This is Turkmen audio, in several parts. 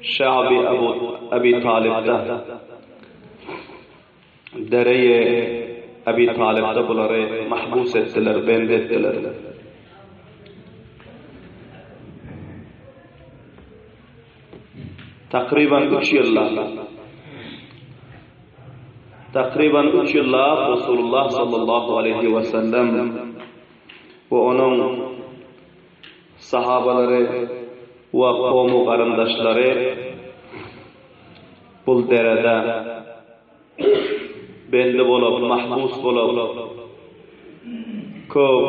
Şabi Abu Abi Talypda Dereýi Abi Talypda bulary mahbus etdiler, bendi etdiler. Takryban üç ýyllap Takryban üç ýyllap Resulullah sallallahu aleýhi we sellem we onuň sahabalary we kowmy garyndaşlary bul derede bendi bolup, mahbus bolup, köp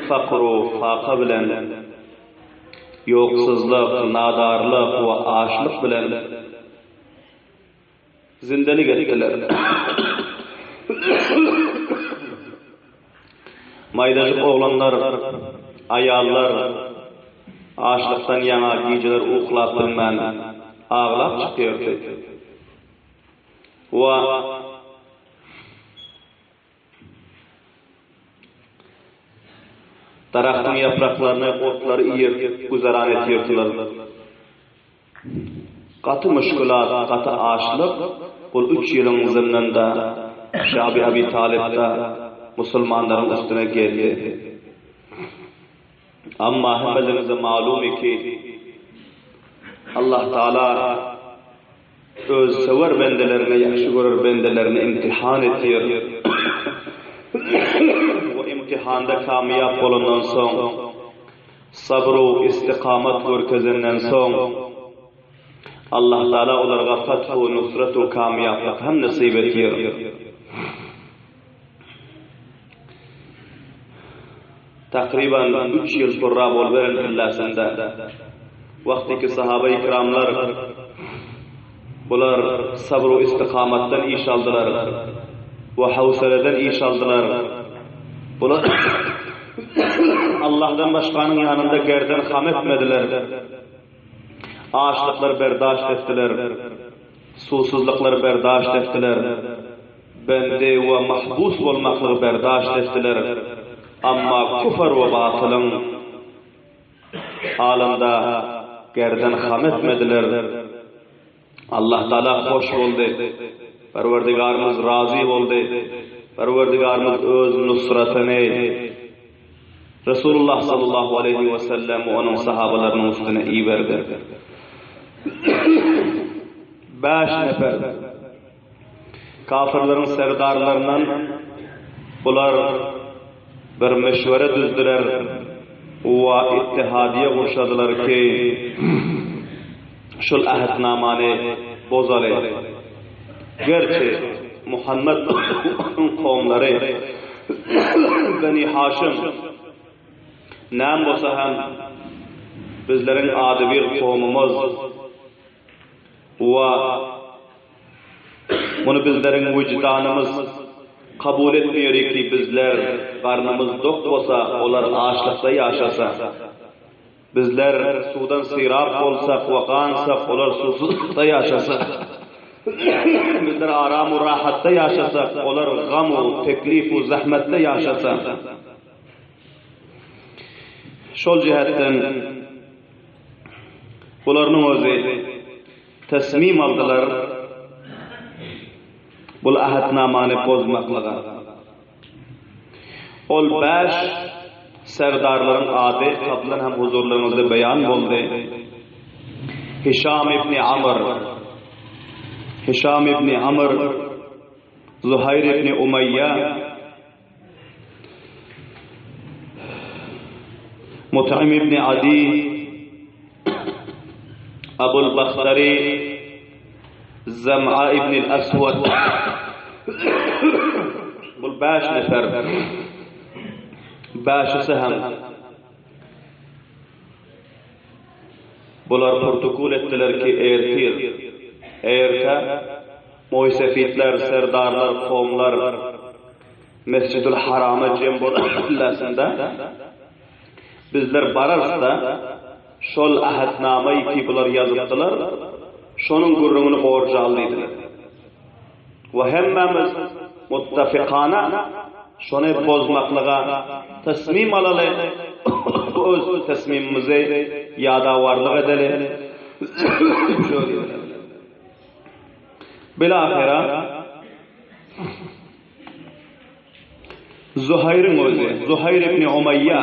fakr-u faka bilen, ýoksuzlyk, nadarlyk we açlyk bilen zindelik etdiler. Maýdajyk oglanlar, aýallar açlykdan ýaňa gijeler uklap bilmän, aglap çykýardy. We daragtyň ýapraklaryny, otlary iýip güzeran etýärdiler. Gaty müşgülat, gaty açlyk bul üç ýylyň zymnynda Şabi Abi Talypda musulmanlaryň üstüne geldi. Amma hemmeleriňize malumy ki, Allah Taala Öz söwer bendelerini, ýagşy görer bendelerini imtihan etýär. We imtihanda kamyýap bolandan soň, sabr-u istikamat görkezenden soň, Allah Taala olarga fath-u nusrat-u kamyýaplyk hem nesip etýär. Takryban üç ýyl purra boluberen pilläsinde. Wagtyky sahabaýy kiramlar bular sabr-u istikamatdan iş aldylar we howseleden iş aldylar. Bular Allahdan başganyň ýanynda gerden ham etmediler. Açlyklary berdaşt etdiler. Suwsuzlyklary berdaşt etdiler. Bendi we mahbus bolmaklygy berdaşt etdiler. Amma küfr we batylyň halynda gerden ham etmediler. Allah Taala hoş boldy. Perwerdigarymyz razy boldy. Perwerdigarymyz öz nusratyny Resulullah sallallahu aleýhi we sellem we onuň sahabalarynyň üstüne iberdi. Bäş nefer kafirleriň serdarlaryndan bular bir meşwere düzdüler we ittihadiýe gurşadylar ki, şul ähtnamany bozaly. Gerçi Muhammet onuň kowumlary Beni Haşym näme bolsa hem bizleriň adybir kowumymyz we muny bizleriň wyjdanymyz kabul etmeýär ki bizler garnymyz dok bolsa olar açlykda ýaşasa. Bizler suwdan syrap bolsak we gansak, olar suwsuzlykda ýaşasa. Bizler aram-u rahatda ýaşasak, olar gam-u, teklif-u zähmetde ýaşasa. Şol jähetden bularynyň özi tesmim aldylar bul ähtnamany bozmaklyga. Ol bäş serdarlaryň ady kablan hem huzurlaryňyzda beýan boldy. Hişam ibni Amr, Hişam ibni Amr, Zuhaýr ibni Umaýýa, Mut'im ibni Adi, Abul Bahtary, Zam'a ibnil Aswad Bul bäş nefer. Bäşisi hem bular protokol etdiler ki, ertir, erte moýsefitler, serdarlar, kowumlar Mesjidül Harama jem bolarlar-da, Bizler bararys-da, şol ähtnamaýy ki bular ýazypdylar, şonuň gürrüňini gorjaly diýdiler. We hemmämiz muttafykana şony bozmaklyga tasmim alaly, öz tasmimimizi ýadawarlyk edeli. Şo diýdiler. Bilahyra Zuhaýryň özi, Zuhaýr ibn Umaýýa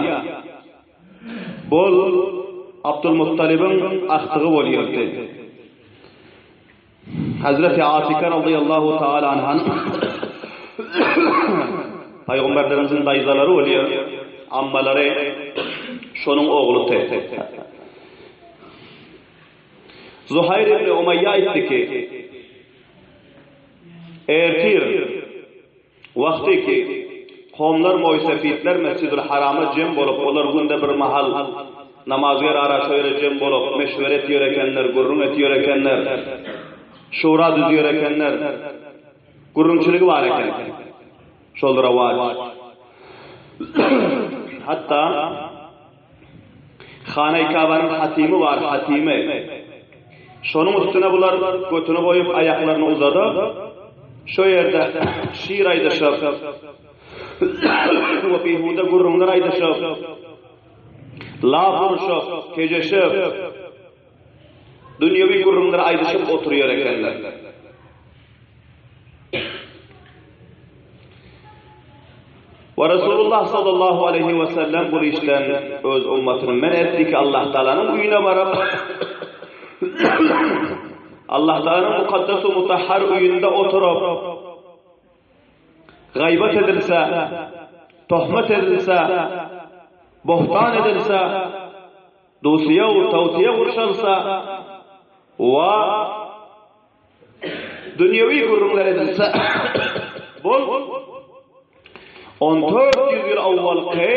bol Abdulmuttalybyň agtygy bolýardy. Hazreti Atika radiyallahu taala anhanyň Pygamberlerimiziň daýzalary bolýar, ammalary şonuň ogludy. Zuhaýr ibn Umaýýa aýtdy ki, Ertir wagty ki, kowumlar moýsefitler Mesjidül Harama jem bolup, olar günde bir mahal namazger ara şo ýere jem bolup, meşwere etýär ekenler, gürrüň etýär ekenler, şura düzýär ekenler, gürrüňçiligi bar eken. Şol rowaç. Hatda Hanaý-Kabanyň hatymy bar, hatymy. Şonuň üstüne bular götüni goýup, aýaklaryny uzadyp, şo ýerde şyr aýdyşyp we bihuda gürrüňler aýdyşyp, laf uruşyp, kejeşip, dünýewi gürrüňler aýdyşyp oturýar ekenler. We Resulullah sallallahu aleýhi we sellem bu işden öz ummatyny men etdi ki Allah Taalanyň öýüne baryp Allah Taalanyň mukaddes we mutahhar öýünde oturyp gaýbat edilse, tohmat edilse, bohtan edilse, dusiýa we tawtiýa gurşalsa we Dünýewi gürrüňler edilse, bol 1400 ýyl awwalky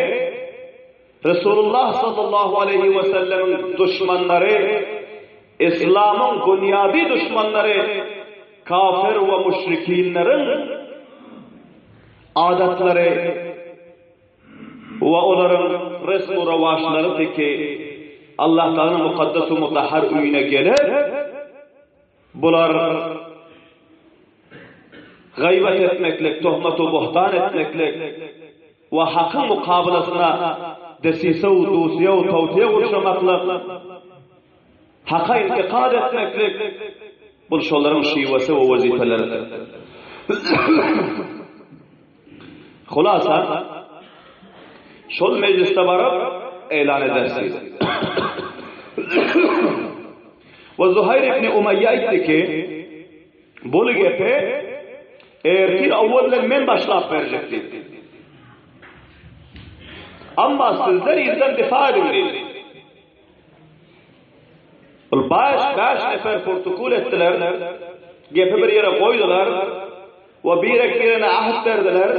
Resulullah sallallahu aleýhi we sellemiň duşmanlary, Islamyň bunýady duşmanlary kafir we müşrikinleriň adatlary we olaryň resm-u-rowaçlary teki Allah Tagalanyň mukaddes we mutahhar öýüne gelip, Bular gaýbat etmeklik, tohmat-u buhtan etmeklik we hakyň mukabylasyna desise-u dusiýe-u tawtiýe gurşamaklyk, haka intikad etmeklik, bul şolaryň şiwesi we wezipeleridir. Hulasa, şol mejlisde baryp, eýlan edersiz. We Zuhaýr ibn Umaýýa aýtdy ki, Bul gepi ertir owwal bilen men başlap berjek diýdi. Amma sizler yzdan difa ediň diýdi. Ol baş, bäş nefer protokol etdiler, gepi bir ýere goýdular we birek-birene äht berdiler,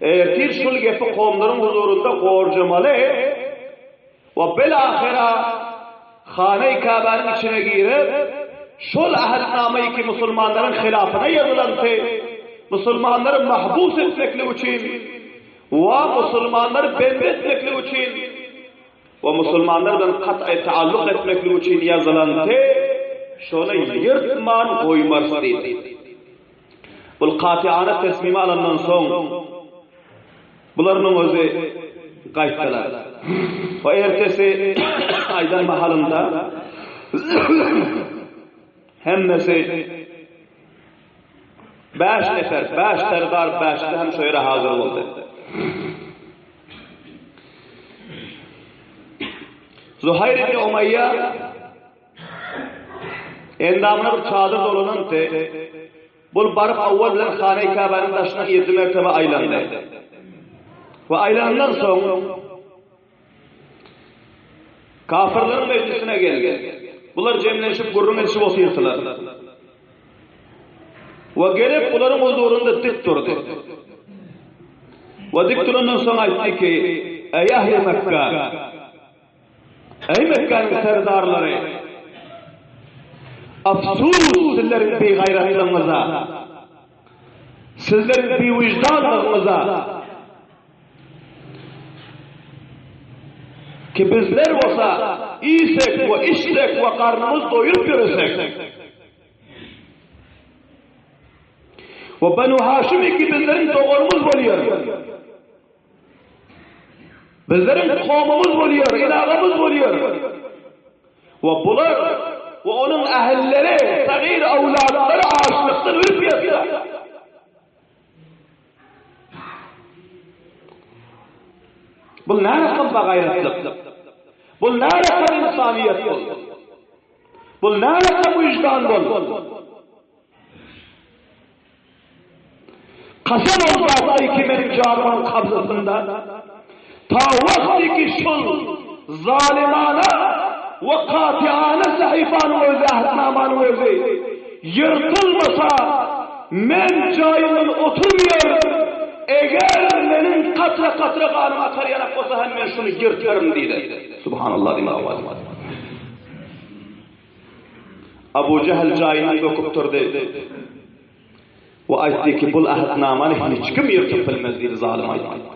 Ertir şul gepi kowumlaryň huzurynda gorjamaly we bil-ahyra Hana-i Käbäniň içine girip, şol ähtnama ki musulmanlaryň hylafyna ýazylanty, musulmanlary mahbus etmeklik üçin we musulmanlary bendi etmeklik üçin, We musulmanlar bilen kat'y taalluk etmeklik üçin ýazylan te, şony ýyrtman goýmarys diýdi. Bul katy'ana tesmimi alandan soň, bularynyň özi gaýtdylar. We ertesi aýdan mahalynda hemmesi bäş nefer, bäş serdar bäşisi hem şo ýere hazyr boldy. Zuhaýr ibn Umaýýa endamyna bir çadyr dolanandy. Bul baryp awwal bilen Hana-i Käbäniň daşyna ýedi mertebe aýlandy. We aýlanandan soň kafirleriň mejlisine geldi. Bular jemlenişip gürrüň edişip otyrdylar. We gelip bularyň huzurynda dik durdy. We dik durandan soň aýtdy ki, Eý ähli Mekge! Eý Mekgäniň serdarlary! Afsus sizleriň bigaýratlygyňyza! Sizleriň biwyždanlygyňyza! Ki bizler bolsa iýsek we içsek we garnymyz doýuryp ýöresek. We Benu Haşim ki bizleriň doganymyz bolýar. Bizleriň kowmumyz bolýar, ilagamyz bolýar. We bular we onuň ähilleri, sagyr awlatlary açlykdan ölüp ýatsa. Bul närakam bagaýratlyk? Bul närakam ynsanyýet bul? Bul närakam wyždan bul? Kasam ol zatda ki meniň janymyň kabzasynda, ta wagty ki şol zalymana we katyana sahypanyň özi, ähtnamanyň özi ýyrtylmasa, men jaýymdan oturmaýaryn, eger meniň katra-katra ganym akar ýanak bolsa hem men şuny ýyrtaryn diýdi. Subhanallah diýmek owazy. Abu Jähl jaýyndan böküp turdy we aýtdy ki, Bul ähtnamany hiç kim ýyrtyp bilmez diýdi, zalym aýtdy.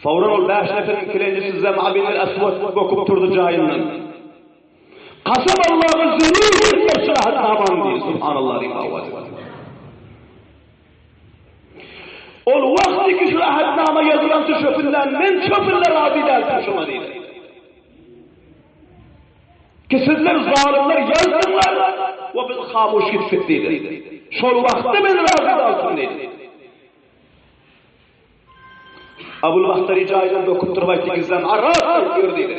Fawran ol bäş neferiň kilenjisi Zam'a bin el-Aswad böküp turdy jaýyndan. Kasam Allaha zerur ýyrtar şu ähtnamany diýdi, Subhanallah diýip awaz etdi. Ol wagty ki şu ähtnama ýazylan şu çöpünden men çöpünde razy däldim şuňa diýdi. Ki sizler zalymlar ýazdyňlar we biz hamuş gitdik diýdi. Şol wagtda men razy däldim diýdi. Abul Bahtary jaýdan böküp turup aýtdy ki, Zem aras aýtýar diýdi.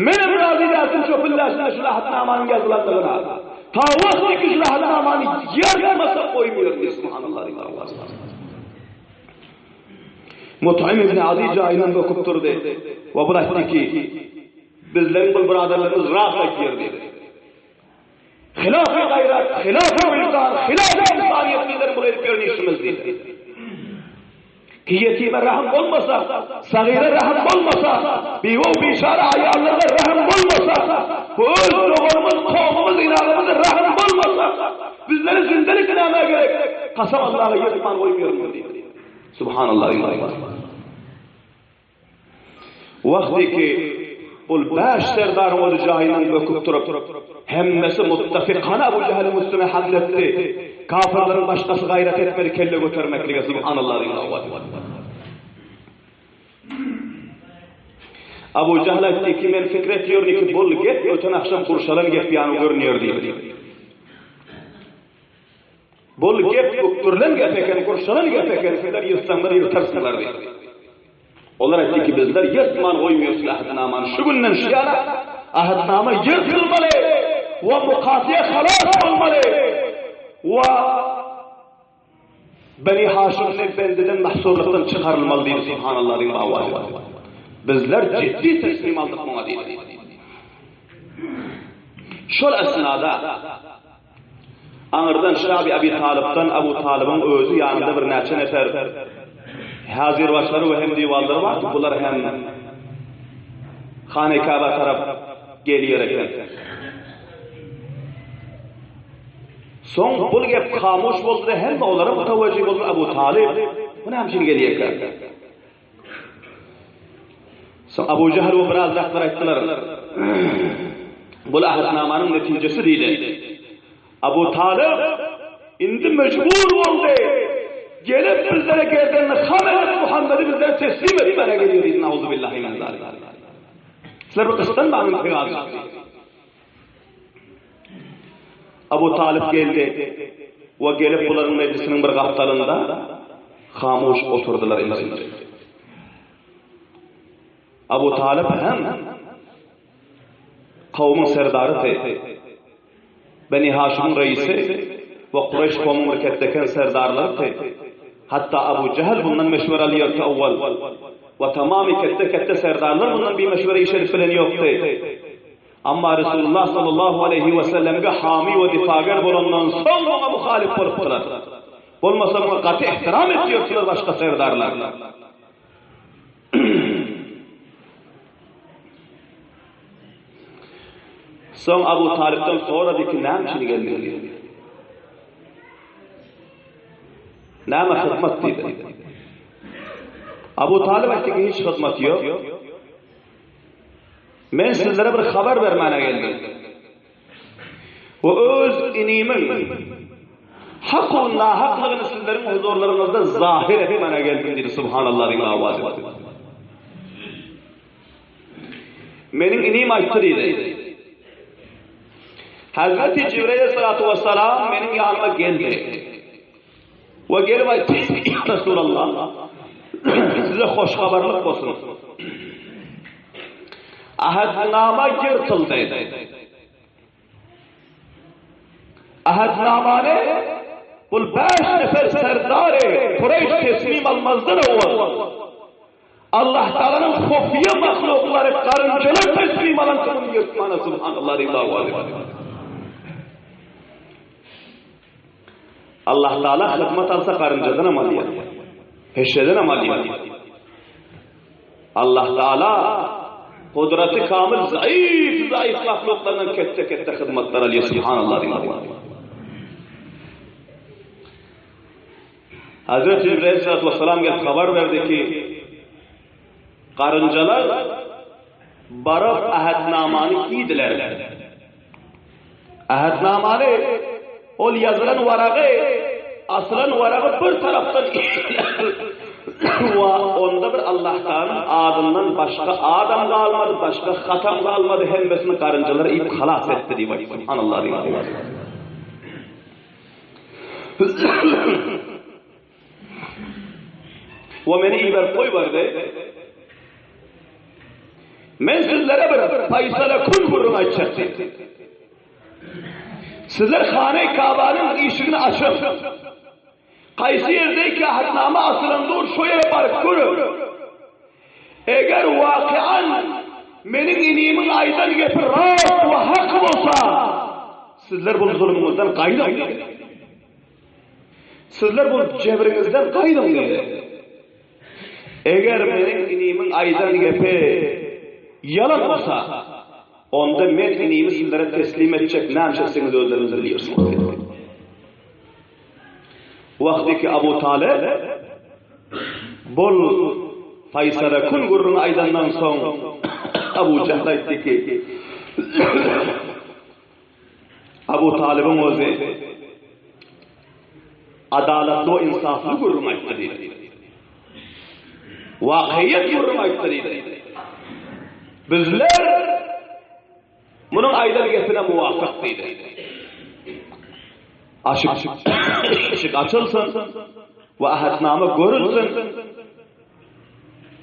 Menem razy däldim çöpünläşine şu ähtnamanyň ýazylandygyna. Ta wagty ki şu ähtnamany ýyrtmasa goýmaýar diýdi. Subhanallah diýdi. Mut'im ibn Adi jaýyndan böküp turdy we bul aýtdy ki, bizleriň bul byradarlarymyz rast aýtýar diýdi. Hylafy gaýrat, hylafy wyždan, hylafy ynsanyýet bizleriň bul edip ýören işimiz diýdi. Ki ýetime rahym bolmasa, sagyra rahym bolmasa, biwew biçara aýallara rahym bolmasa, bu öz doganymyz, kowumymyz, inalymyza rahym bolmasa, bizlere zindelik nämä gerek? Kasam Allaha ýyrtman goýmaryn diýdi. Subhanallah. Wagty ki, ol bäş serdaryň özi jaýyndan böküp turup, hemmesi muttafykana Abu Jähiliň üstüne hamle etdi. Kafyrlaryň başgasy gaýrat etmedi kelle götermeklige, Subhanallah diýip owaz etdi. Abu Jähl aýtdy ki, men pikir etýärin ki, bul gep öten agşam gurşalan gep ýaly görünýär diýdi. Bul gep bükdürilen gep eken, gurşalan gep eken, sizler ýyrtsaňlar ýyrtarsyňlar diýdi. Olar aýtdy ki, bizler ýyrtman goýmaýarys ähtnamany, şu günden şu ýana ähtnama ýyrtylmaly we mukasiýa halas bolmaly we Beni Haşym bendiden mahsurlykdan çykarylmaly diýdi, Subhanallah diýip awaz etdi. Bizler ciddi teslim aldyk muňa diýdi. Şol esnada Aňyrdan Şabi Abi Talypdan Abu Talybyň özi ýanynda birnäçe nefer hazirbaşlary we hemdiwanlary bardy, bular hem Hany Kaba tarap gelýär eken. Soň bul gep hamuş boldy-da hemme olara mutawejjih boldy, Abu Talyp, bu näme üçin gelýärkä? Soň Abu Jahl we biraz zatlar aýtdylar. Bul ähtnamanyň netijesi diýdi. Abu Talyp indi mejbur boldy. Gelip bizlere gerdenini ham edip Muhammedi bizlere teslim etmäge gelýär diýdi. Nauzubillahi min zalik. Sizler bir gyssanmaň pygamber. Abu Talyp geldi we gelip bularyň mejlisiniň bir gapdalynda hamuş oturdylar indi. Abu Talyp hem kowumyň serdarydy. Beni Haşymyň reisi we Kureýş kowumyň bir ketdeken serdarlarydy. Hatda Abu Jähl bundan meşwere alýardy owwal. We tamamy ketde-ketde serdarlar bundan bimeşwere iş edip bilen ýokdy. Amma Resulullah sallallahu aleýhi we sellemge hamy we difager bolandan soň muňa muhalyf bolupdylar. Bolmasa muňa gaty ihtiram etýärdiler başga serdarlar. Soň Abu Talypdan sorady ki, näme üçin geldiň diýdi. Näme hyzmat diýdi. Abu Talyp aýtdy ki, hiç hyzmat ýok. Men sizlere bir habar bermäne geldim. We öz inimiň. Hak-u nahaklygyny sizleriň huzurlaryňyzda zahyr etmäne geldim diýdi. Subhanallah diýip awaz etdi. Meniň inim aýtdy diýdi. Hazreti Jibril aleyhissalatu vesselam meniň ýanyma geldi. We gelip aýtdy, Ýa Resulallah, size hoş habarlyk bolsun. Ahadnama ýyrtyldy. Ahadnamany bul bäş nefer serdary Kureýş teslim almazdan owal Allah Taalanyň hufiýa mahluklary garynjalar teslim alan kimin ýyrtmana subhanallah diýip dawal etdi. Allah Taala hyzmat alsa garynjadanam alýar. Peşedenem alýar. Allah Taala gudraty kamil zaif zaif mahluklardan ketde ketde hyzmatlar alýar subhanallah diýip. Hazreti Jibril aleyhissalatu vesselam gelip habar berdi ki garynjalar baryp ähetnamany iýdiler. Ähetnamany, ol ýazylan waragy, asylan waragy bir tarapdan we onda bir Allahtaganyň adyndan başga adam galmady, başga hatam galmady, hemmesini garynjalar iýip halas etdi diýip aýtdy. Subhanallah diýip. We meni iberip goýberdi. Men sizlere bir faýsala kün gürrüň aýtjak diýdi. Sizler Hane-i Kabanyň işigini açyp, haýsy ýerdeki ahdnama asylan dur, şo ýere baryp görüň. Eger wakyan meniň inimiň aýdan gepi rast we hak bolsa, sizler bul zulumyňyzdan gaýdyň diýdi. Sizler bu jebriňizden gaýdyň diýdi. Eger meniň inimiň aýdan gepi ýalan bolsa, onda men inimi sizlere teslim etjek, näme etseňiz özleriňiz bilýärsiňiz diýdi. Wagty ki Abu Talyp bol faýsala kün gürrüňi aýdandan soň Abu Jahl aýtdy ki, Abu Talybyň özi adalatly we ynsaply gürrüň aýtdy diýdi. Wakyýet gürrüň aýtdy diýdi. Bizler munuň aýdan gepine muwafyk diýdi. Aşyk işik açylsyn we ahdnama görülsin.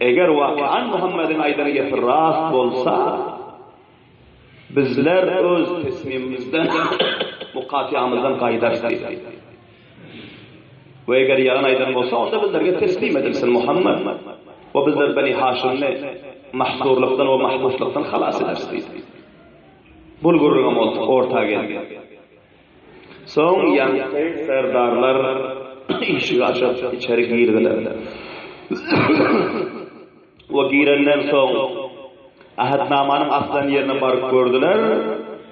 Eger wakan Muhammediň aýdan gepi rast bolsa, Bizler öz tesmimimizden, mukatyamyzdan gaýdarys diýdi. We eger ýalan aýdan bolsa, onda bizlerge teslim edilsin Muhammet we bizler Beni Haşymny mahsurlykdan we mahbuslykdan halas ederis diýdi. Bul gürrüňem orta geldi. Soň ýaňky serdarlar işigi açyp içeri girdiler. We girenden soň Ähtnamanyň asylan ýerine baryp gördüler,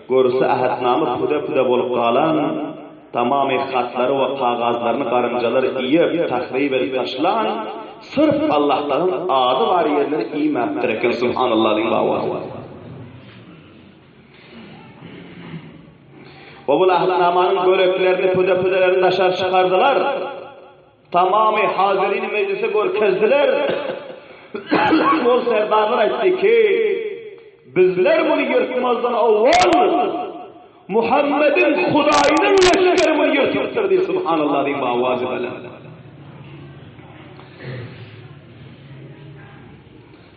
görse Ähtnama pude-pude bolup galan, tamamy hatlary we kagazlaryny garynjalar iýip, tahryp edip taşlan, syrf Allahtagaň ady bar ýerleri iýmäpdir eken, Subhanallah diýip owazy. We bul Ähtnamanyň böleklerini, pude-pudelerini daşary çykardylar. Tamamy hazirini mejlise görkezdiler. Ol serdarlar aýtdy ki, Bizler muny ýyrtmazdan owal Muhammediň Hudaýynyň leşgeri muny ýyrtypdyr diýip, subhanallah diýip awazy belent.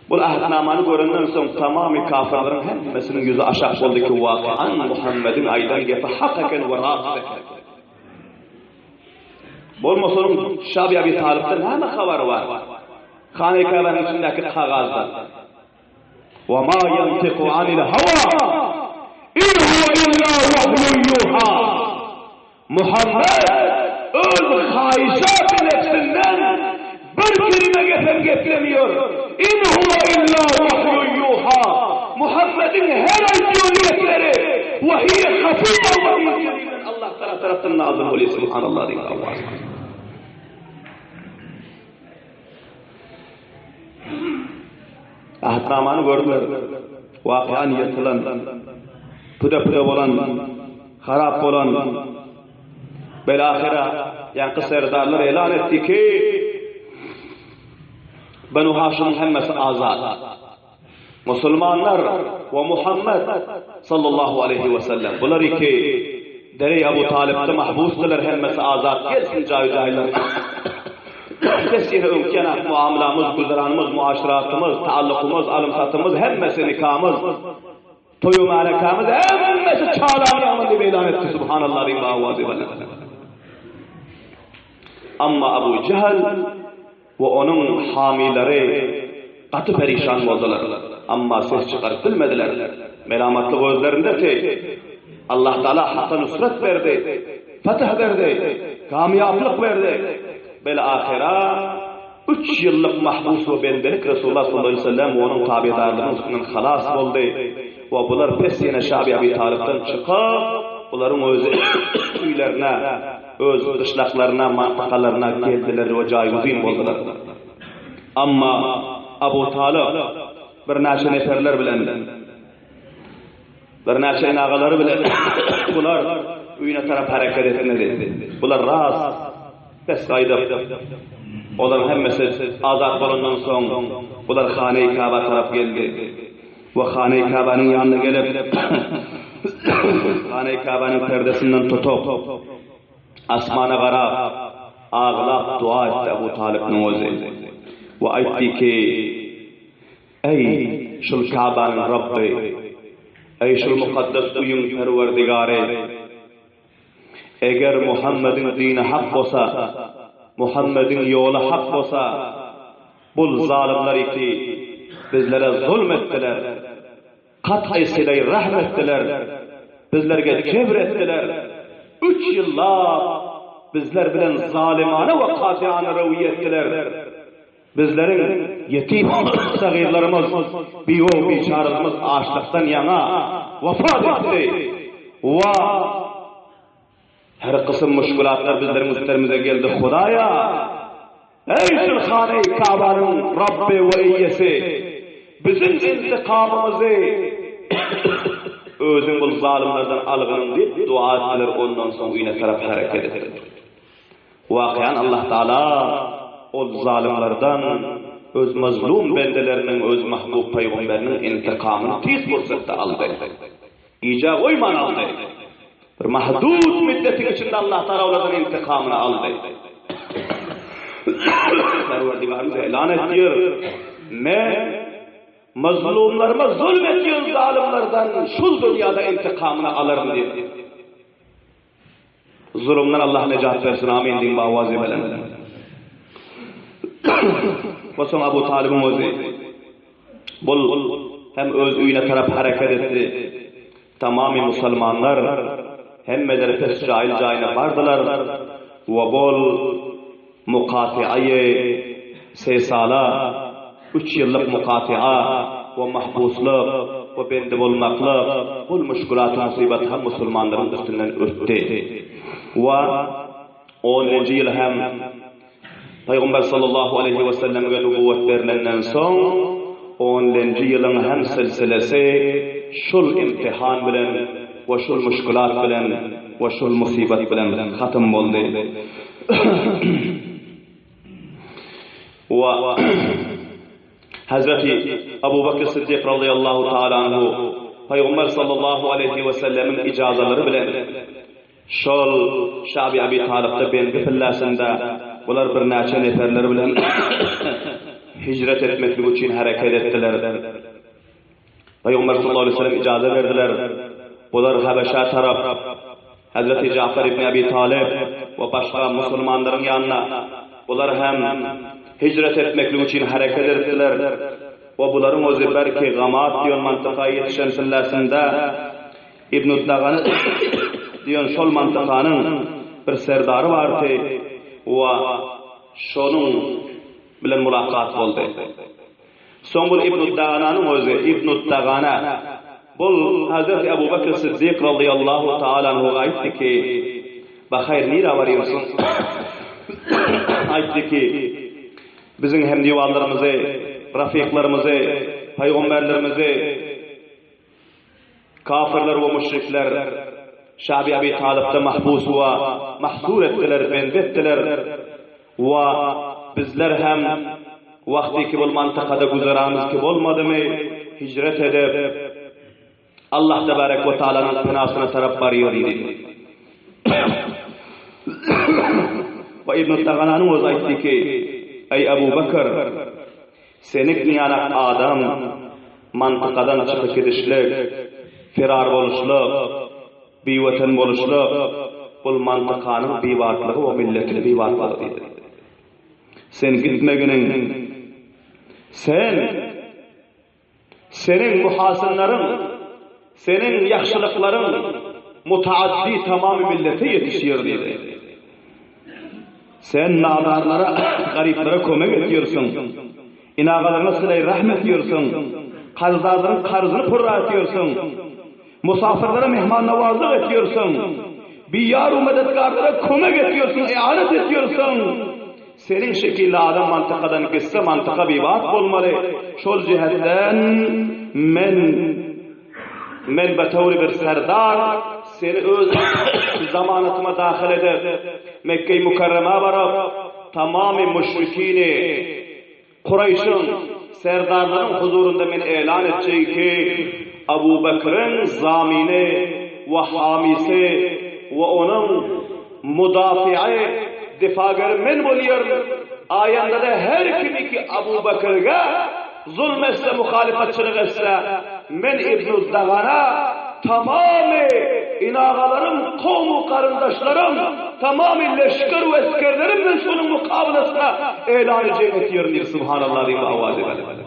Bul ahdnamany görenden soň tamamy kafirleriň hemmesiniň ýüzi aşak boldy ki, wakan Muhammediň aýdan gepi hak eken we rast eken. Bolmasa onuň Şabi Abi Talypdan näme habary bar? Hany Käbäniň içindäki kagazdan. Wa ma ýantiku anil hawa in huwa illa wahyun ýuha. Muhammet öz haýyşat nebsinden bir kelime gepem geplemiýor. In huwa illa wahyun ýuha. Muhammediň her aýdýan gepleri wahyý hafiýa wahyý jelinden Allah Tagala tarapdan nazyl bolýar. Subhanallah diýip awaz. Ahdnamany gördüler. Wakyany ýyrtylan, puda-puda bolan, harap bolan. Belahyra ýaňky serdarlar elan etdi ki, Benu Haşymyň hemmesi azat. Musulmanlar we Muhammet sallallahu aleýhi we sellem bular iki Dereý Abu Talypda mahbusdylar hemmesi azat gelsin jaýy jaýlaryna. Bes ýene öňki ýanak muamlamyz, güzeranymyz, muaşratymyz, taallukymyz, alym-satymyz hemmesi nikamyz, toý-u märekämiz hemmesi çalan ýaman diýip eýlan etdi Subhanallah diýip awazy belent. Amma Abu Jehl we onuň hamylary gaty perişan boldular. Amma ses çykaryp bilmediler. Melamatlyk özlerindeti. Allah Taala haka nusrat berdi, fetih berdi, kamýaplyk berdi. Bel-ahyra üç ýyllyk mahbus we bendelik Resulullah sallallahu aleýhi we sellem we onuň tabedarlarynyň üstünden halas boldy we bular pes ýene Şabi Abi Talypdan çykyp, bularyň özi öýlerine öz gyşlaklaryna, mantykalaryna geldiler we jaýguzyn boldular. Amma Abu Talyp birnäçe neferler bilen, birnäçe enagalary bilen bular öýüne tarap hereket etmedi. Bular ras pes gaýdyp, olaryň hemmesi azat bolandan soň, bular Hane-i Kaba tarap geldi. We Hane-i Kabanyň ýanyna gelip, Hane-i Kabanyň perdesinden tutup, asmana garap, aglap dua etdi Abu Talypnyň özi. We aýtdy ki, Eý, şul Kabanyň Rabby! Eý, şul mukaddes öýüň Perwerdigary! Eger Muhammediň dini hak bolsa, Muhammediň ýoly hak bolsa, bul zalymlar ki, bizlere zulm etdiler, kat'y sileý rahm etdiler, bizlerge jebr etdiler, üç ýyllap bizler bilen zalymana we katyana röwýe etdiler. Bizleriň ýetim sagyrlarymyz, biwew-biçarelerimiz açlykdan ýaňa wepat etdi. Wa her kysym muşkulatlar bizleriň üstlerimize geldi. Hudaýa! Eý şul Hane-i Kabanyň Rabby we Eýesi! Biziň intikamymyzy Özüň bul zalymlardan algynyň diýip dua etdiler, ondan soň öýüne tarap hereket etdiler. Wakyany Allah Taala ol zalymlardan öz mazlum bendeleriniň öz mahbub pygamberiniň intikamyny tiz pursatda aldy. Gijä goýman aldy. Bir mahdud müddetiň içinde Allah Taala olardan intikamyny aldy. Perwerdigarymyz elan etdiýär, Men mazlumlaryma zulm edýän zalymlardan şul dünýäde intikamyny alaryn diýdi. Zulumdan Allah nejat bersin amin diýiň bawazy bilen. We soň Abu Talybyň özi bul hem öz öýüne tarap hereket etdi. Tamamy musulmanlar hemmeleri pes jaýly jaýyna bardylar we bol mukatiaýy sesala üç ýyllyk mukatia we mahbuslyk we bendi bolmaklyk bul muşkulat musybat hem musulmanlaryň üstünden ötdi. We onunjy ýyl hem Pygamber sallallahu aleýhi we sellemge nubuwwat berlenden soň onunjy ýylyň hem silsilesi şul imtihan bilen we şul muşkulat bilen we şul musybat bilen hatym boldy. We Hazreti Abu Bakr Siddik razyýallahu taala anhu Pygamber sallallahu aleýhi we sellemiň ijazalary bilen şol Şabi Abi Talypda bendi pillasynda bular birnäçe neferler bilen hijret etmeklik üçin hereket etdiler. Pygamber sallallahu aleýhi we sellem ijaza berdiler. Bular Habeşä tarap Hazreti Jafar ibn Abi Talyp we başga musulmanlaryň ýanyna bular hem hijret etmeklik üçin hereket edipdiler we bularyň özi belki Gamat diýen mantyka ýetişen pilläsinde Ibn Dagana diýen şol mantykanyň bir serdary bardy we şonuň bilen mulakat boldy. Soň bul Ibn Dagananyň özi, Ibn Dagana, bul Hazreti Abu Bekr Siddik razyýallahu taala anhuga aýtdy ki, Bahaýr nirä barýarsyň? Aýtdy ki, Biziň hemdiwanlarymyzy, rafyklarymyzy, pygamberlerimizi, Kafirler we müşrikler. Şabi Abi Talypda mahbus we mahsur etdiler, bendi etdiler we bizler hem wagtyky bul mantykada güzeranymyz ki bolmadymy, hijret edip, Allah tebarek we taalanyň penasyna tarap barýaryn diýdi. We Ibn Tagananyň özi aýtdy ki, Eý Abu Bekr, seniň ýanak adam mantykadan çykyp gidişlik, firar boluşlyk, biweten boluşlyk, bul mantykanyň bibatlygy we milletiň bibatlygy diýdi. Sen gitmeginiň, sen Seniň muhasynlaryň, seniň ýagşylyklaryň mutaaddi tamamy millete ýetişýär diýdi. Sen nadarlara, garyplara kömek etýärsiň. Inagalaryňa sylaý-rahm etýärsiň. Karzdarlaryň karzyny purra etýärsiň. Musafirlere mehmannawazlyk etýärsiň. Biýar-u medetgarlara kömek etýärsiň, ianet etýärsiň. Seniň şekilli adam mantykadan gitse mantyka bibat bolmaly. Şol jähetden men men betowry bir serdar seni öz zamanatyma dahyl edip Mekge-i Mükerremä baryp tamamy müşrikini Kuraýşyň serdarlarynyň huzurynda men elan etjek ki, Abu Bekriň zamyny we hamysy we onuň mudafygy, difageri men bolýaryn, aýanda-da her kimi ki Abu Bekrge zulm etse, muhalyfatçylyk etse, men Ibnu Dagana tamamy inagalarym, kowum-u garyndaşlarym, tamamy leşger we esgerlerim bilen şonuň mukabylasyna elany jeň etýärin diýdi. Subhanallah diýip awaz edildi.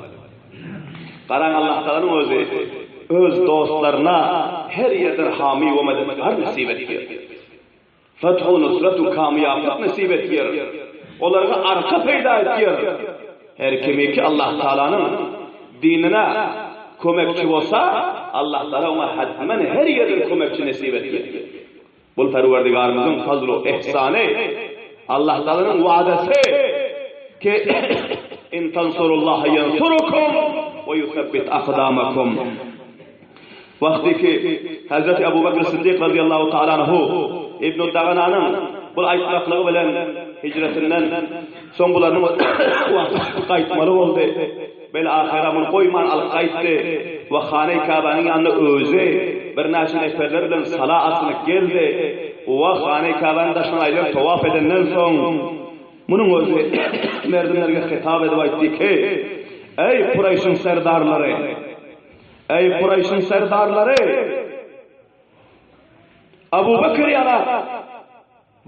Garaň Allah Tagalanyň özi öz dostlaryna her ýerden hamy we medetkar nesip etýär. Fethu nusratu kamýaplyk nesip etýär. Olarga arka peýda etýär. Her kimiki Allah Taalanyň dinine kömekçi bolsa, Allah Taala oňa hatmen her ýerden kömekçi nesip etýär. Bul Perwerdigarymyzyň fazlu ihsany, Allah Taalanyň wadasy ki In tansurullaha ýensurukum we ýusebbit akdamakum. Wagty ki, Hezreti Abu Bekr Siddik razyýallahu taala anhu Ibn Dagananyň bul aýtmaklygy bilen hijretinden soň bularyň wagty gaýtmaly boldy. Bel ahyra muny goýman alyp gaýtdy we Hane-i Käbäniň ýanyna özi birnäçe neferler bilen sala atynyp geldi we Hane-i Käbäniň daşyndan aýlanyp towaf edenden soň munuň özi merdimlerge hitap edip aýtdy ki, Eý Kuraýşyň serdarlary! Eý, Kuraýşyň serdarlary! Abu Bekr ýaly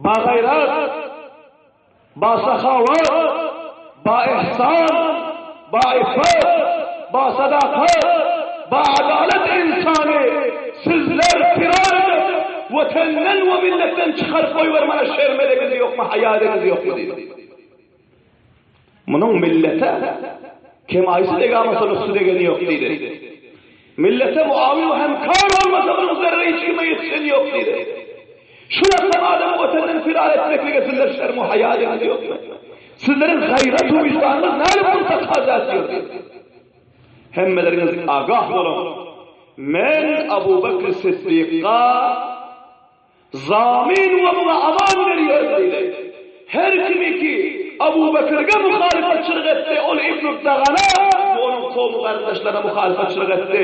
bagaýrat, basahawat, baihsan, baiffet, basadakat, baadalat ynsany sizler firar edip, wetenden we milletden çykaryp goýbermäne şerm edeňiz ýokmy, haýa edeňiz ýokmy diýdi. Munuň millete kemaýsy degamasa nusy degeni ýok diýdi. Millete muawin we hemkar bolmasa munuň zerre hiç kime ýetişeni ýok diýdi. Şu rakam adamy watenden firar etmeklige sizler şerm we haýa edeniz ýokmy? Sizleriň gaýrat we wyždanyňyz nädip muny takaza etýär diýdi. Hemmeleriňiz agah boluň. Men Abu Bekr Siddikga Zamin we muňa aman berýär diýdi. Her kimi ki Abu Bekirge muhalyfatçylyk etdi, ol Ibn Dagana we onuň kowmy-garyndaşlaryna muhalyfatçylyk etdi.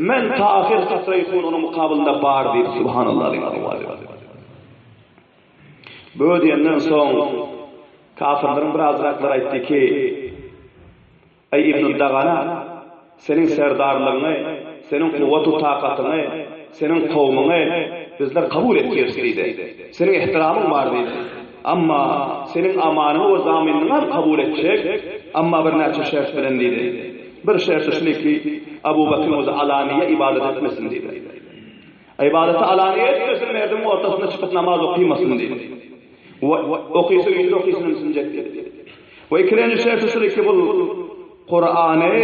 Men ta ahyr katraýy hun onuň mukabylynda bar diýdi. Subhanallah diýip owaz etdi. Bu diýenden soň kafirleriň birazraklary aýtdy ki, Eý, Ibn Dagana, seniň serdarlygyňy, seniň kuwwat-u takatyňy, seniň kowmuňy bizler kabul etýäris diýdi. Seniň ehtiramyň bar diýdi. Emma seniň amanyňy we zamynyňam kabul etjek, emma birnäçe şert bilen diýdi. Bir şerti şuny ki, Abu Bekriň özi alaniýe ybadat etmesin diýdi. Ybadaty alaniýe etmesin, merdimiň ortasynda çykyp namaz okymasyn diýdi. We okysa öýünde okysyn ümsünjek diýdi. We ikilenji şerti şudy ki bul Kurany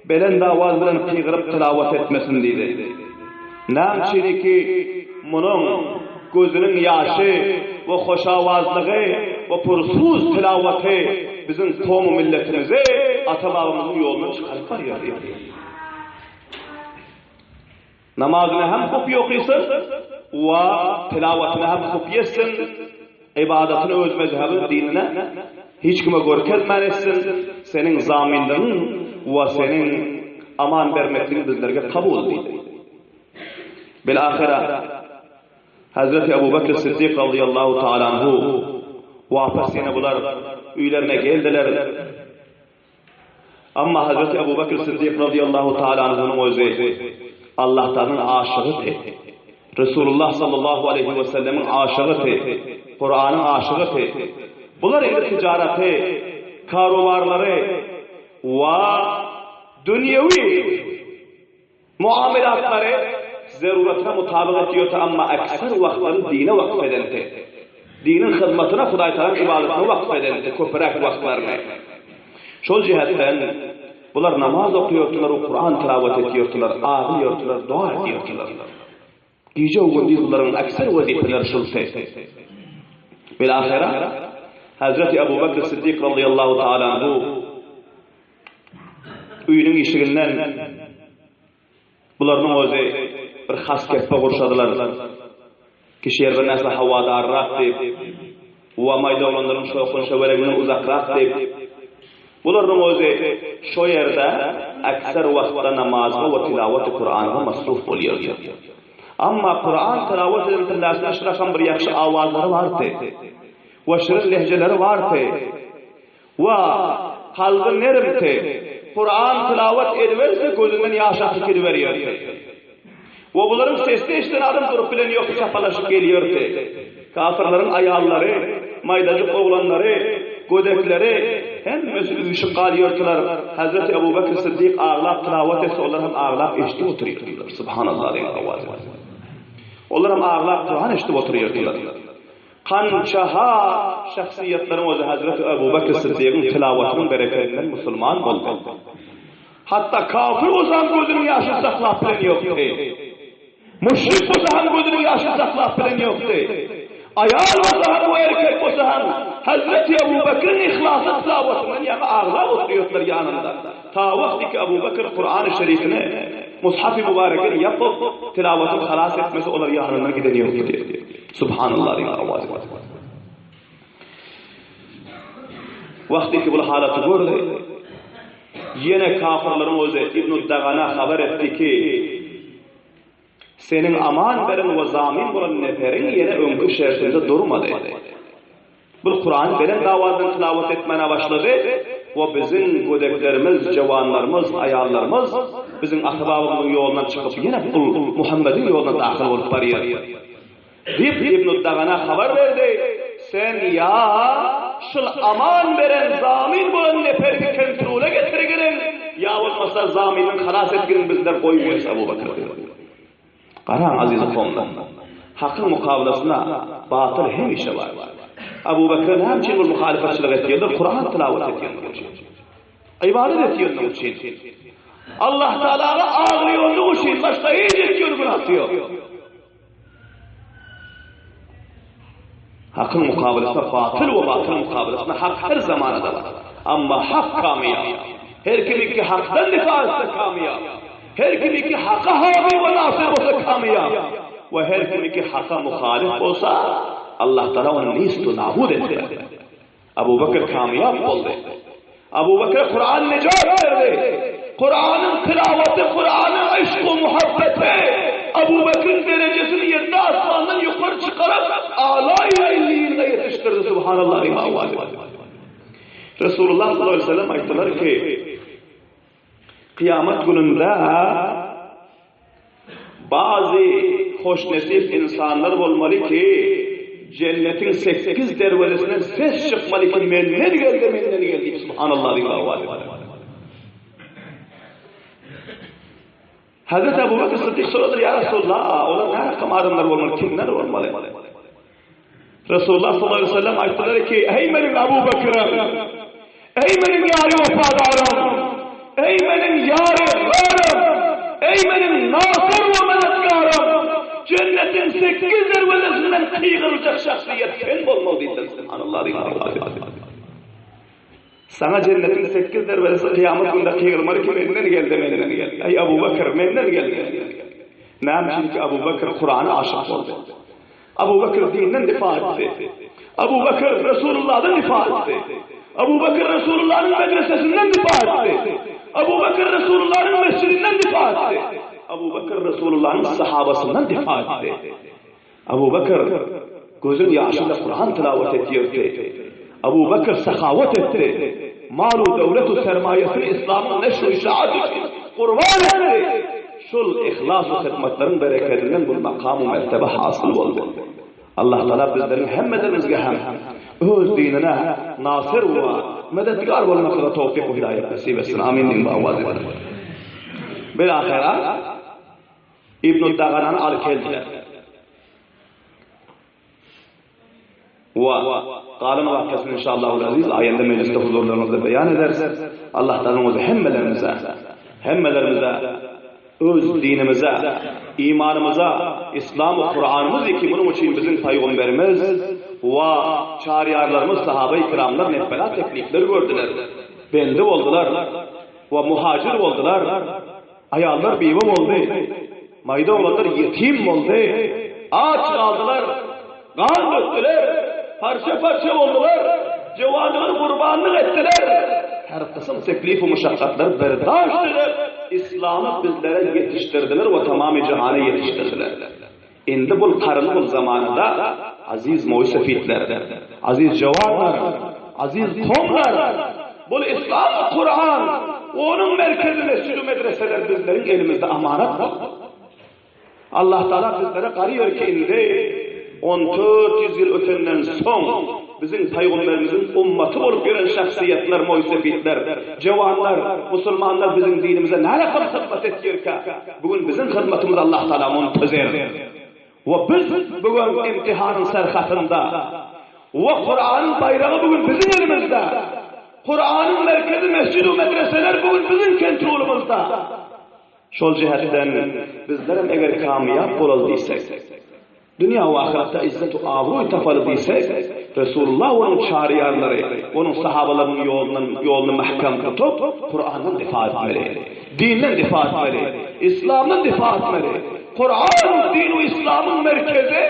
belent awaz bilen gygyryp tilawat etmesin diýdi. Näme üçin ki munuň gözüniň ýaşy we hoşawazlygy we pursuz tilawaty biziň kowmy milletimizi ata-babamyzyň ýolundan çykaryp barýar diýdi. Namazyny hem hup okysyn we tilawatyny hem hup etsin, ybadatyny öz mezhebi dinine hiç kime görkezmän etsin, seniň zaminligiň we seniň aman bermekligiň bizlerge kabul diýdi. Bil-ahyra Hazreti Ebu Bekr Siddik razyýallahu taala anhu wapas ýene bular öýlerine geldiler. Amma Hazreti Ebu Bekr Siddik razyýallahu taala anhunyň özi Allahtanyň aşygydy. Resulullah sallallahu aleýhi we sellemiň aşygydy. Kuranyň aşygydy. Bular indi tijaraty, karobarlary we dünýewi Muamelatlary zeruratyna mutabyk etýärdi, amma ekser wagtlaryny dine wakf edendi. Diniň hyzmatyna, Hudaýtagalaň ybadatyna wakf edendi köpüräk wagtlaryny. Şol jähetden bular namaz okaýardylar we Kuran tilawat etýärdiler, aglaýardylar, doga edýärdiler. Gije-gündiz bularyň ekser wezipeleri şuldy. Bil-ahyra Hazreti Abu Bekr Siddik razyýallahu taala anhu Öýüniň işiginden bularynyň özi bir has kepbe gurşadylar. Kişi ýer bir näsle hawadarrak diýip, wa maýda oglanlaryň şowhun-şöweleginden uzakrak diýip, bularynyň özi şo ýerde ekser wagtda namazga we tilawaty Kuranga masruf bolýardy. Amma Kuran tilawat eden tillasynda şurakam bir ýagşy awazlary bardy we şirin lehjeleri bardy. Wah, kalby nermti, Kuran tilawat ediberse gözünden ýaş akyp gidiberýärdi. We bularyň sesini eşiden adam durup bilen ýokdy çapalaşyp gelýärdi. Kafirleriň aýallary, maýdajyk oglanlary, gödekleri hemmesi üýşüp galýardylar. Hazreti Ebu Bekr Siddik aglap tilawat etse olar hem aglap eşidip otyrýardylar. Subhanallah diýen owazy. Olar hem aglap Kuran eşidip otyrýardylar. Kança-ha şahsyýetleriň özi Hezreti Ebu Bekr Siddigiň tilawatynyň berekedinden musulman boldy. Hatda kafir bolsa hem gözüniň ýaşyny saklap bilen ýokdy. Müşrik bolsa hem gözüniň ýaşyny saklap bilen ýokdy. Aýal bolsa hem we erkek bolsa hem Hezreti Ebu Bekriň yhlasly tilawatyndan ýaňa aglap oturýardylar ýanynda. Ta wagty ki Ebu Bekr Kurany Şerifini, Mushafy Mübarekini ýapyp, tilawatyny halas etmese olar ýanyndan giden ýokdy. Subhanallah diýen owazy bar. Wagty ki bul halaty gördi, ýene kafirleriň özi Ibn Dagana habar etdi ki, seniň aman beren we zamin bolan neferiň ýene öňki şertinde durmady. Bul Kurany belent owazdan tilawat etmäne başlady we biziň gödeklerimiz, jawanlarymyz, aýallarymyz biziň ata-babamyzyň ýolundan çykyp ýene bul Muhammediň ýoluna dahyl bolup barýar. Diýip, Ibn Dagana habar berdi, Sen ýa şul aman beren zamin bolan neperiňi kontrola getirginiň, ýa bolmasa zaminiň halas etginiň bizler goýmaýarys Abu Bakr diýdi. Garaň aziz okanlar, hakyň mukabylasynda batyl hemişe bar. Abu Bekre näme üçin bul muhalyfatçylyk etýärler? Kuran tilawat etýänligi üçin. Ybadat etýänligi üçin. Allah Tagalaga aglaýanlygy üçin başga hiç etýän günäsi ýok. Hakyň mukabylasynda batyl we batylyň mukabylasynda hak her zamanada bar. Amma hak kamyýap. Her kim ki hakdan difa etse kamyýap. Her kim ki haka hami we nasyr bolsa kamyýap. We her kim ki haka muhalyf bolsa Allah Taala ony nist we nabud etdi. Abu Bekr kamyýap boldy. Abu Bekre Kuran nejat berdi. Kuranyň tilawaty, Kuranyň yşk we muhabbeti Abu Bekriň derejesini ýedi asmandan ýokary çykaryp, alaý illiýine ýetişdirdi. Subhanallah diýip. Resulullah sallallahu aleyhi ve sellem aýtdylar ki, Kyýamat gününde Bazy hoşnesip ynsanlar bolmaly ki, jennetiň sekiz derwezesinden ses çykmaly ki, menden geldi, menden geldi diýip, Subhanallah diýip owaz etmeli. Hazreti Ebu Bekir Siddik soradyr, Ýa Resulallah, olar närakam adamlar bolmaly, kimler bolmaly? Resulullah sallallahu aleyhi ve sellem aýtdylar ki, Eý meniň Abu Bekrim! Eý meniň ýary wepadarym! Eý meniň ýary garym! Eý meniň nasyr we medetgarym! Jennetiň sekiz derwezesinden gygyryljak şahsyýet sen bolmaly diýdiler. Subhanallah. Saňa jennetiň sekiz derwezesi kyýamat günde gygyrmaly ki, menden geldi, menden geldi. Eý Abu Bekr, menden geldi. Näme üçin ki Abu Bekr Kurana aşyk boldy. Abu Bekr dinden difa etdi. Abu Bekr Resulullahdan difa etdi. Abu Bekr Resulullahnyň medresesinden difa etdi. Abu Bekr Resulullahnyň mesjidinden difa etdi. Abu Bekr Resulullahnyň sahabasyndan difa etdi. Abu Bekr gözüň ýaşy bilen Kuran tilawat etýärdi. Abu Bekr sahawat etdi. Mal-u döwlet-u sermaýasyny Yslamyň neşr-u işaat üçin gurban etdi. Şol yhlas-u hyzmatlaryň berekedinden bu makam-u mertebe hasyl boldy. Allah Tagala bizleriň hemmelerimizge hem öz dinine nasyr we medetgar bolmaklyga towfyk-u hidaýat nesip etsin. Amin diýiň bu awaz bilen. Bil-ahyra Ibn Daganany alyp geldiler. We galan wakasyny inşallahul aziz aýanda mejlisde huzurlaryňyzda beýan ederis. Allah Tagalaň özi hemmelerimize, hemmelerimize öz dinimize, imanymyza, Islam we Kuranymyz ki munuň üçin biziň paýgamberimiz we çaryýarlarymyz sahabeý kiramlar nepbela teklipler gördüler. Bendi boldular we muhajir boldular. Aýallar biwe boldy, maýda oglanlar ýetim boldy, aç galdylar, gan dökdüler, parça-parça boldular, jowanlygyny gurbanlyk etdiler. Her kysym teklif-u muşakgatlary berdaşt edip, Yslamy bizlere ýetişdirdiler we tamamy jahana ýetişdirdiler. Indi bul karyn bul zamanada aziz moýsefitler, aziz jowanlar, aziz komlar, bul Islam we Kuran, onuň merkezi mesjid-u medreseler bizleriň elimizde amanat boldy. Allah Taala bizlere garýar ki indi 1400 ýyl ötenden soň biziň paýgamberimiziň ummaty bolup ýören şahsyýetler, moýsefitler, jowanlar, musulmanlar biziň dinimize närakam hyzmat etýärkä? Bu gün biziň hyzmatymyzy Allah Tagala muntazir. We biz bu gün imtihanyň serhatynda. We Kuranyň baýragy bu gün biziň elimizde. Kuranyň merkezi mesjid we medreseler bu gün biziň kontrolymyzda. Şol jähetden bizlerem eger kamyýap bolaly diýsek, Dünýä we ahyretde yzzet we abraý tapaly diýsek, Resulullah we onuň çaryýarlary, onuň sahabalarynyň ýolundan ýoluny mähkem tutup, Kurandan difa etmeli. Dinden difa etmeli. Yslamdan difa etmeli. Kuran, din we yslamyň merkezi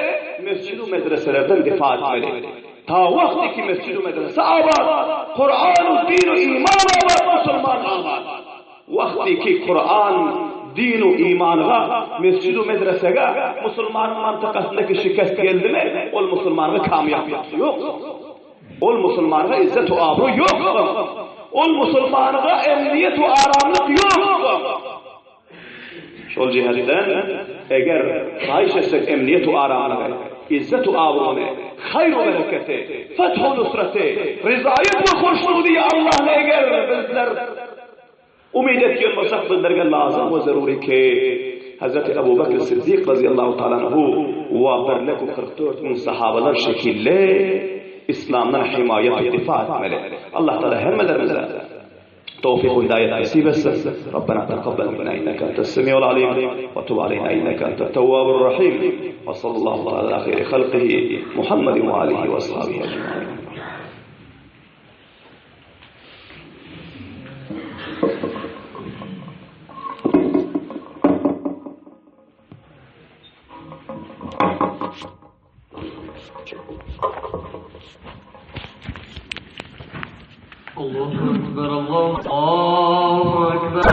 mesjid we medreselerden difa etmeli. Ta wagty ki mesjid we medrese abat, Kuran, din we iman abat, musulman abat. Wagty ki Kuran din u imanga, mesjid u medresege musulmanyň mantykasyndaky şikest geldimi, ol musulmanga kamýaplyk ýok. Ol musulmanga izzet u abroý ýok. Ol musulmanga emniýet u aramlyk ýok. Şol jihetden eger haýyş etsek emniýet u aramlygy, izzet u abroýny, haýr u bereketi, feth u nusraty, rizaýet we hoşnudy Allahny eger bizler Umyt etýän bolsak bizlerge lazym we zerury ki, Hazreti Ebu Bekr Siddik razyýallahu taala anhu we birlek we 44 müň sahabalar şekilli Islamdan himaýat we difa etmeli. Allah Taala hemmelerimize towfik we hidaýat nesip etsin. Rabbena takabbal minna inneke entes semiul alim we tub aleyna inneke entet tewwabur rahim. We sallallahu taala ala hayri halkihi Muhammedin we alihi we ashabihi ecmaîn. Allahu Ekber, Allahu Ekber.